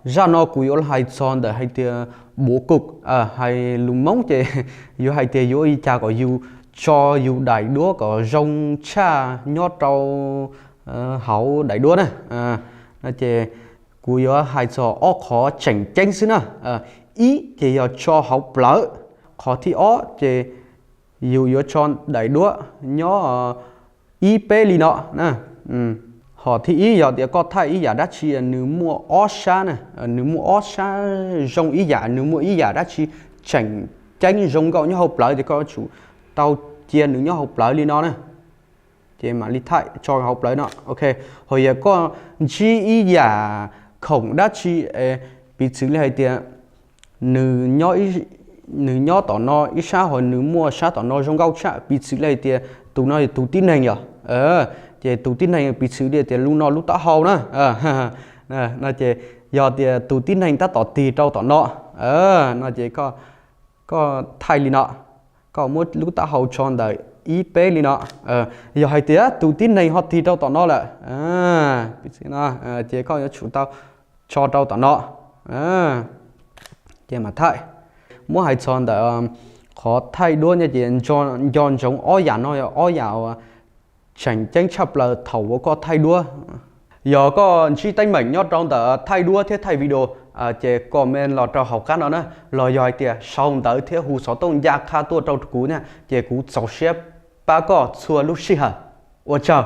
Zaj no kuv yuav hais txog ntawm hais tias bố cục, hais lus Hmoob ces yuav hais tias yuav ua li cas kom yus tso yus daim duab kom zoo tshaj nyob rau hauv daim duab na. Ces kuv yuav hais txog ob qhov tseem ceeb xwb na. Ib ces yog tso hauv plawv, qhov thib ob ces yus yuav tso daim duab nyob ib peb li no na. Hom thib ib yog tias koj thaij ib yam dab tsi nws muaj ob sab na, nws muaj ob sab zoo ib yam, nws muaj ib yam dab tsi tseem ceeb zoo nkauj nyob hauv plawv ces koj yuav tsum tau cia nws nyob hauv plawv li no na. Ces mam li thaij tso hauv plawv no, ok. Ho yog koj ntsib ib yam khoom dab tsi, piv txwv li hais tias nws nyob tom no ib sab ho nws muaj sab tom no zoo nkauj tshaj, piv txwv li hais tias tus no yog tus tib neeg yom, ces tus tib neeg piv txwv li tias lub no lub taub hau na. No ces yog tias tus tib neeg tab tom tig rau tom no, no ces koj thaij li no, koj muab lub taub hau tso ntawm ib peb li no. Yog hais tias tus tib neeg ho tig rau tom no lawm, ces koj yuav tsum tau tso rau tom no, ces mam thaij. Muab hais txog ntawm qhov thaij duab no ces nco ntsoov ob yam no yog ob yam uas tseem ceeb tshaj plaws thaum uas koj thaij duab. Yog koj ntsib teeb meem nyob rau ntawm thaij duab thiab thaij video, ces comment los rau hauv qab no na, los yog hais tias sau ntawv thiab hu xov tooj ncaj qha tuaj rau kuv na, ces kuv txaus siab pab koj txhua lub sij hawm. Ua tsaug.